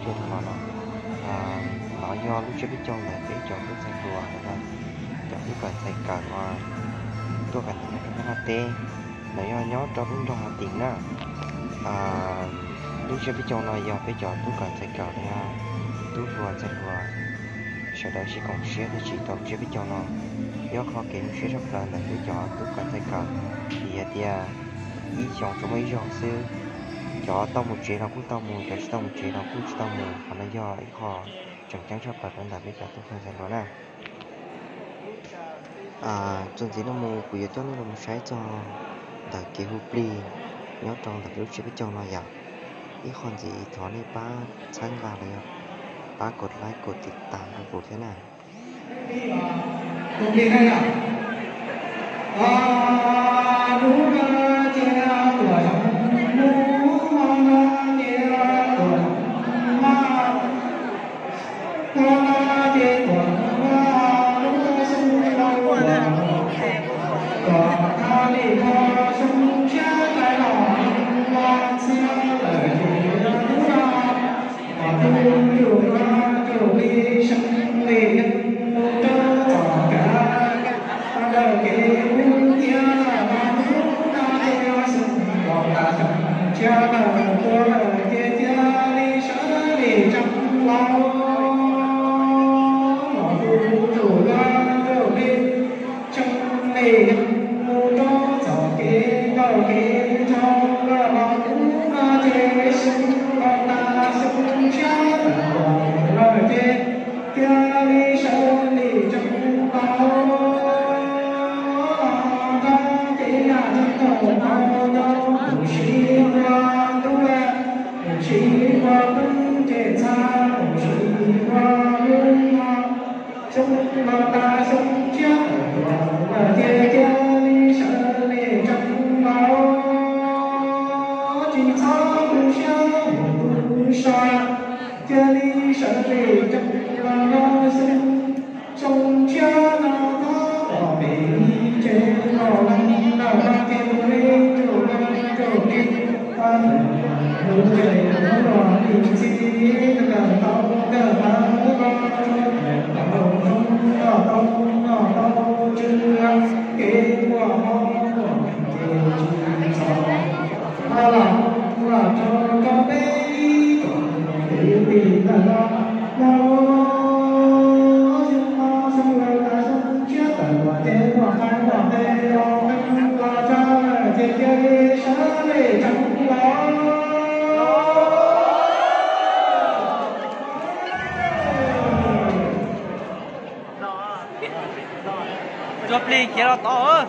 Tus no no, no yog lub tsiab peb caug ntawm peb cov tub ntxhais hluas, cov tub kawm ntxhais kawm uas tuaj kawm ntawv nyob rau Nyab Laj teb. No yog nyob rau lub nroog Has Teem na. Lub tsiab peb caug no yog peb cov tub kawm ntxhais kawm los yog tub hluas ntxhais hluas sawv daws sib koom siab thiaj tsim tau lub tsiab peb caug no. Yog qhov kev zoo siab tshaj plaws ntawm peb cov tub kawm ntxhais kawm, vim hais tias ib xyoos tsuas muaj ib zaug xwb. Cov tau mus tsev los kuj tau mus, cov tsis tau mus tsev los kuj tsis tau mus. Qhov no yog ib qho tseem ceeb tshaj plaws rau ntawm peb cov tub hluas ntxhais hluas na. Txuas ntxiv no mus kuv yuav coj nej los saib txog ntawm kev hu plig nyob rau ntawm lub tsiab peb caug no yom. Ib qho ntxiv thov nej pab txhawb nqa los yog pab kom like kom tiv tas rau kuv thiab na. Tsuas plig khiav los tod.